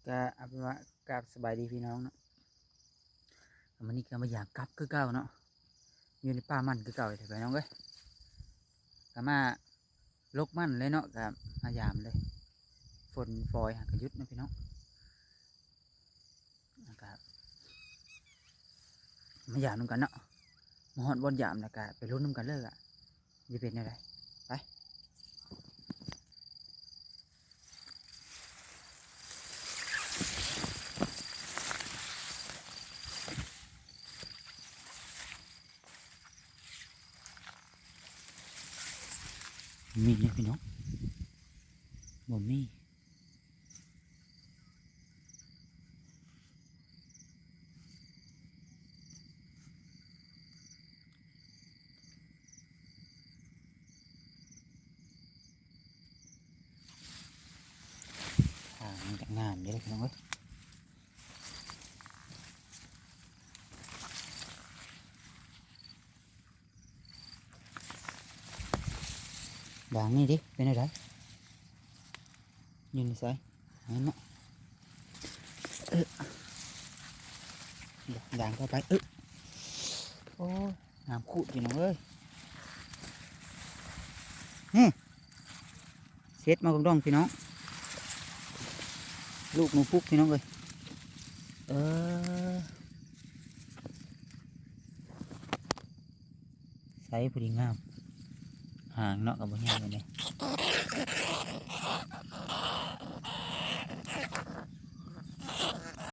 ກະເອົາເປັນວ່າ ກາບສະບາຍດີພີ່ນ້ອງເນາະ ມື້ນີ້ກະມາຢາມກັບຄືເກົ່າເນາະ ຢູ່ໃນປ່າມັນຄືເກົ່າແຫຼະພີ່ນ້ອງເອີຍ ກະມາຫຼົກມັນເລີຍເນາະ ກະມາຢາມເລີຍ ຝົນຝອຍຫາກະຢຸດເນາະພີ່ນ້ອງ ແລ້ວກະມາຢາມນຳກັນເນາະ ມາຮອດບ່ອນຢາມແລ້ວກະໄປລຸ້ນນຳກັນເລີຍ ຊິເປັນແນວໃດ ໄປ ມີເດ້ພີ່ນ້ອງ ບໍ່ມີ ທາງມັນກະງາມເດ້ພີ່ນ້ອງເອີຍ ດາງນີ້ເດ້ ເປັນແນວໃດ? ຢູ່ໃນໃສ? ນັ້ນເນາະ ເອີ ດາງເຂົ້າໄປ ເອີ ໂອ້ຍ ນ້ຳຂູດພີ່ນ້ອງເອີຍ ນີ້ ເຊັດມາກອງດອງພີ່ນ້ອງ ລູກໜູພຸກພີ່ນ້ອງເອີຍ ເອີ ໃສພໍດີງາມ ຫາງເນາະກະບໍ່ຍາວປານໃດ